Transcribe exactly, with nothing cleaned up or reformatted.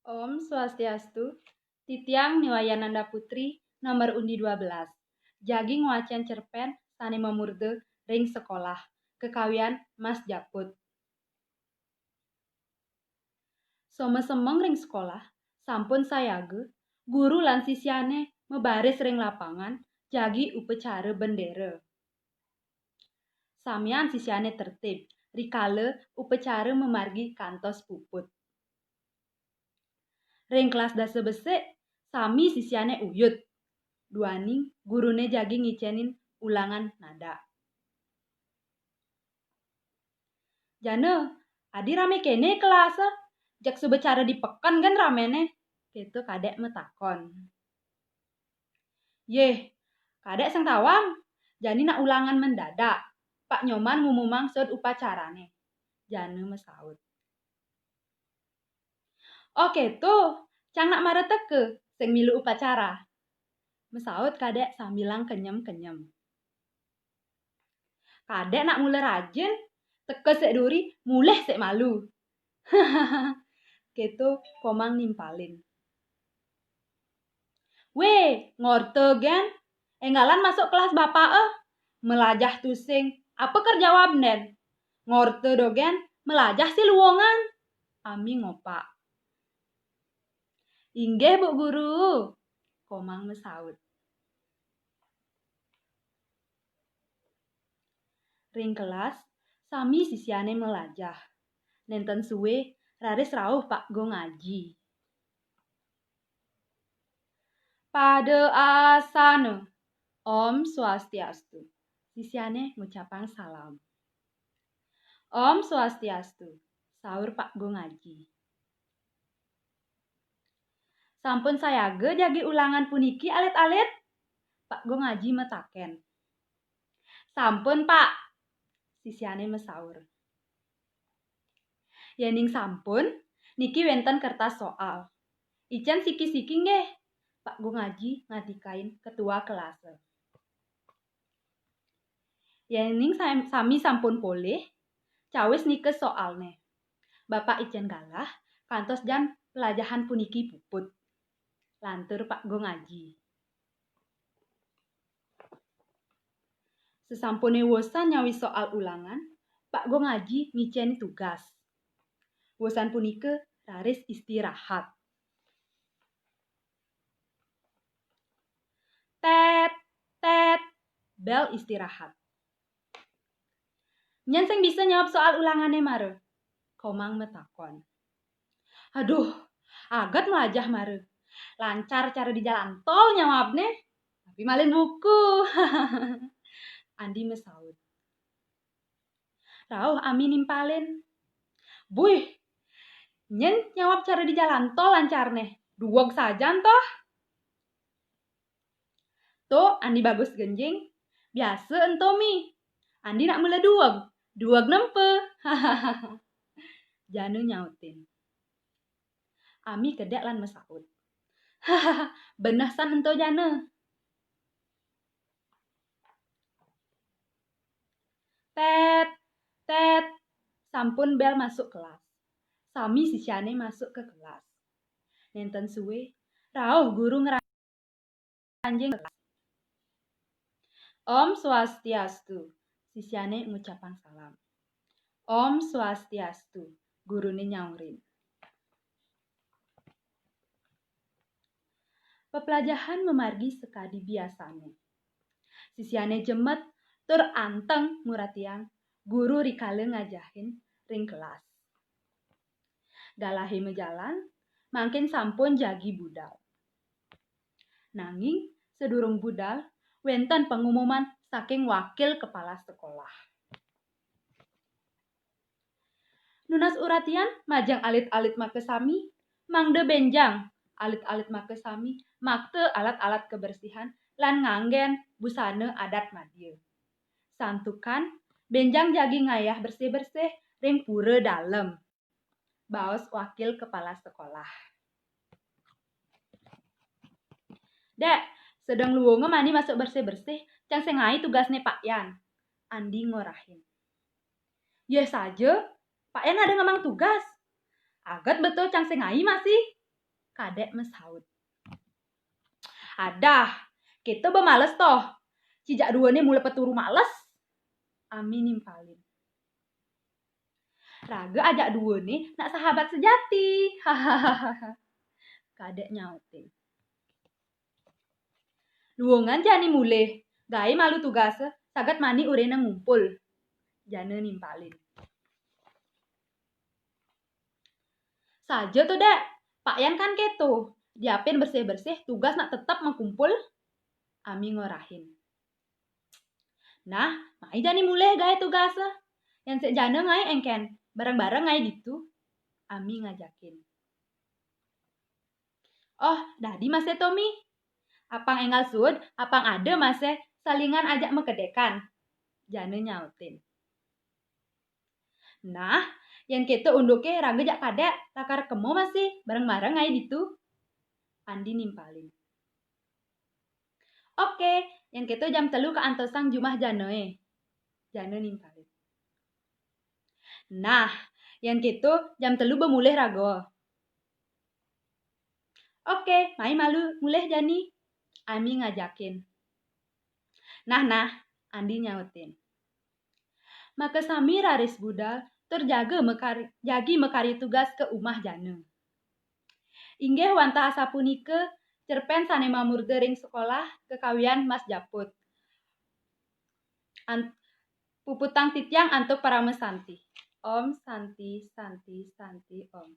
Om Swastiastu, titiang Niwayananda Putri, nomor undi dua belas. Jagi ngwacén cerpén sané mamurda ring sekolah, kekawian Mas Japut. Sama semeng ring sekolah, sampun sayaga, guru lan sisyané mabaris ring lapangan, jagi upacara bendera. Samian sisyané tertib, rikala upacara mamargi kantos puput. Ring kelas dasa besik, sami sisyané uyut. Duaning guruné jagi ngicénin ulangan nada. "Jana, adi ramé kéné kelas, jak suba cara di peken kan raméné?" Kéto Kadék matakon. "Yéh, Kadék sing tawang, jani nak ulangan mendadak, Pak Nyoman ngumumang sud upacarané," Jana masaut. "Oh, kéto, cang nak mara teka, sing milu upacara," masaut Kadék sambilang kenyem-kenyem. "Kadék nak mula rajin, teka sik duri, mulih sik malu," kéto Komang nimpalin. "Wéh, ngorta gén, énggalan masuk kelas bapak, eh. Melajah tusing, apa ker jawabnén? Ngorta dogén, melajah sik luungan," Ami ngopak. "Inggih, Bu Guru," Komang masaut. Ring kelas, sami sisyané melajah. Nénten sué, raris rauh Pak Gung Aji. "Pada asana. Om Swastiastu." Sisyané ngucapang salam. "Om Swastiastu," saur Pak Gung Aji. "Sampun sayaga jagi ulangan puniki, alit-alit?" Pak Gung Aji matakén. "Sampun, Pak," sisyané masaur. "Yéning sampun, niki wénten kertas soal. Icén siki-siki nggih," Pak Gung Aji ngandikain ketua kelas. "Yéning sam-, sami sampun polih, cawis nika soalné. Bapak icén galah, kantos jam pelajahan puniki puput," lantur Pak Gung Aji. Sasampuné wosan nyawis soal ulangan, Pak Gung Aji ngicénin tugas. Wosan punika raris istirahat. Tét, tét, bél istirahat. "Nyén sing bisa nyawab soal ulangané mara?" Komang matakon. "Aduh, aget melajah mara. Lancar cara di jalan tol nyawabné, tapi malin buku." Andi masaut. Rauh Ami nimpalin. "Buih, nyén nyawab cara di jalan tol lancarné, dueg sajan toh." "To, Andi bagus genjing. Biasa ento Mi. Andi nak mula dueg. Dueg nempa." Jana nyautin. Ami kedék lan masaut. "Beneh san ento jana." Tét, tét, sampun bél masuk kelas. Sami sisyané masuk ke kelas. Nénten sué, rauh guru ngranjing kelas. "Om Swastiastu," sisyané ngucapang salam. "Om Swastiastu," guruné nyaurin. Peplajahan mamargi sakadi biasané. Sisyané jemet tur anteng nguratiang guru rikala ngajahin ring kelas. Galahé majalan, mangkin sampun jagi budal. Nanging sadurung budal, wénten pangumuman saking wakil kepala sekolah. Nunas uratian majeng alit-alit makasami, mangda bénjang alit-alit makasami makta alat-alat kebersihan lan nganggén busana adat madya. Santukan bénjang jagi ngayah bersih-bersih ring pura dalem, baos wakil kepala sekolah. "Dék, sedeng luunga mani masuk bersih-bersih, cang sing ngaé tugasné Pak Yan," Andi ngorahin. "Yéh saja, Pak Yan ada ngemang tugas. Aget betul cang sing ngaé masih," Kadek masaut. Adah, kita bemales toh. Cijak duane mula peturu males. Ami nimpalin. Raga ajak duane nak sahabat sejati. Hahaha. Kadek nyautin. Luungan jani mulih, gae malu tugas, saget mani urena ngumpul. Jana nimpalin. Saja to, Dek. Pak Yan kan keto, diapin bersih-bersih, tugas nak tetep makumpul. Ami ngorahin. Nah, mai jani mulih gae tugas. Yan sik jana ngae engken, bareng-bareng ngae ditu. Ami ngajakin. Oh, dadi mase Tommy. Apang enggal suud, apang ada mase salingan ajak makedekan. Jana nyautin. Nah, yan keto unduke raga jak kadek, lakar kemo mase bareng-bareng ngae ditu. Andi nimpalin. Oke, yan keto jam telu kaantosang jumah janae. Jana nimpalin. Nah, yan keto jam telu bemulih raga. Oke, mai malu mulih jani. Ami ngajakin. Nah, nah, Andi nyautin. Maka sami raris budal, tur jaga mekar-, jagi makarya tugas ka umah jana. Inggih wantah asapunika cerpen sane mamurda ring sekolah kekawian Mas Japut. An-, puputang titiang antuk parama santi. Om Santi, Santi, Santi, Om.